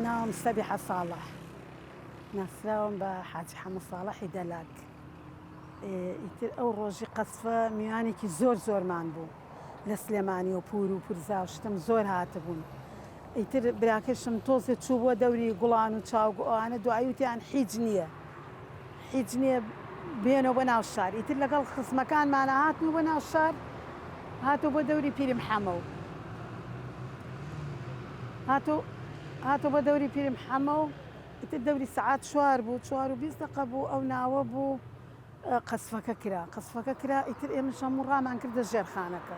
ناوم سەبیحە ساڵح ناسراوم بە حاجی حەمە ساڵحی دەلاک. ئیتر ئەو ڕۆژی قەسفە میوانێکی زۆر زۆرمان بوو لە سلێمانی و پور و پورزا و شتم زۆر هاتبوون. ئیتر براکەشم تۆزێ چوو بووە دەوری گوڵان و چاوگ و ئەوانە دوایی وتیان حیچ نییە حیچ نییە بێنەوە بۆ ناو شار. ئیتر لەگەڵ خزمەکانمانە هاتن بۆ ناو شار هاتۆ بۆ دەوری پیرم حەمە و هاتۆ هاتۆ بۆ دەوری پیرم حەمە و ئیتر دەوری سەعات چوار بوو، 4:20 دەقە بوو، ئەو ناوە بوو قەسفەکە کرا، قەسفەکە کرا ئیتر ئێمەش هەموو ڕامان کردە ژێرخانەکە،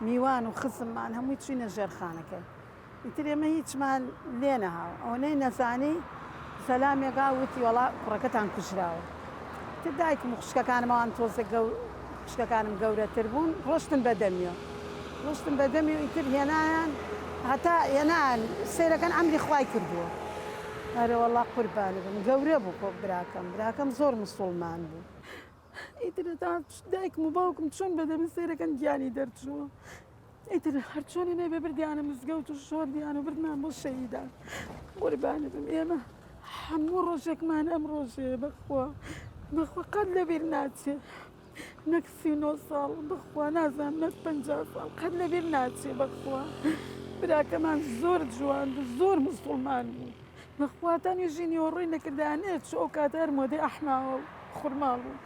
میوان و خزممان هەمووی چووینە ژێرخانەکە، ئیتر ئێمە هیچمان لێ نەها، ئەوەنەی نەزانی سەلامێک ها وتی وەڵا کوڕەکەتان کوژراوە. ئیتر دایکم و خوشکەکانم ئەوان تۆزێک گەو خوشکەکانم گەورەتر بوون ڕۆشتن بە دەمیەوە. ڕۆشتن بە دەمی و ئیتر هێنایان هەتا هێنایان سەیرەکەن عەمری خوای کردووە. ئەرەوەڵا قوربانی بم گەورە بوو کۆ براکەم براکەم زۆر مسوڵمان بوو. ئیتر هەتا دایکم و باوکم چۆن بە دەمی سەیرەکەن گیانی دەرچووە. ئیتر هەرچۆنی نەبێ بردیانە مزگەوت و شۆردیان و بردمان بۆ شەهیدان. قوربانی بم ئێمە هەموو ڕۆژێکمان ئەم ڕۆژەیە بەخوا بەخوا قەت لەبیر ناچێ. نەک 39 ساڵ بەخوا نازانم نەک 50 ساڵ قەت لەبیر ناچێ بەخوا براکەمان زۆر جوان بوو زۆر مسوڵمان بوو بەخوا تا نوێژی نیوەڕۆی نەکردایە نەچوو ئەو کاتە هەر مۆدەی ئەحماوە و خورماڵ بوو.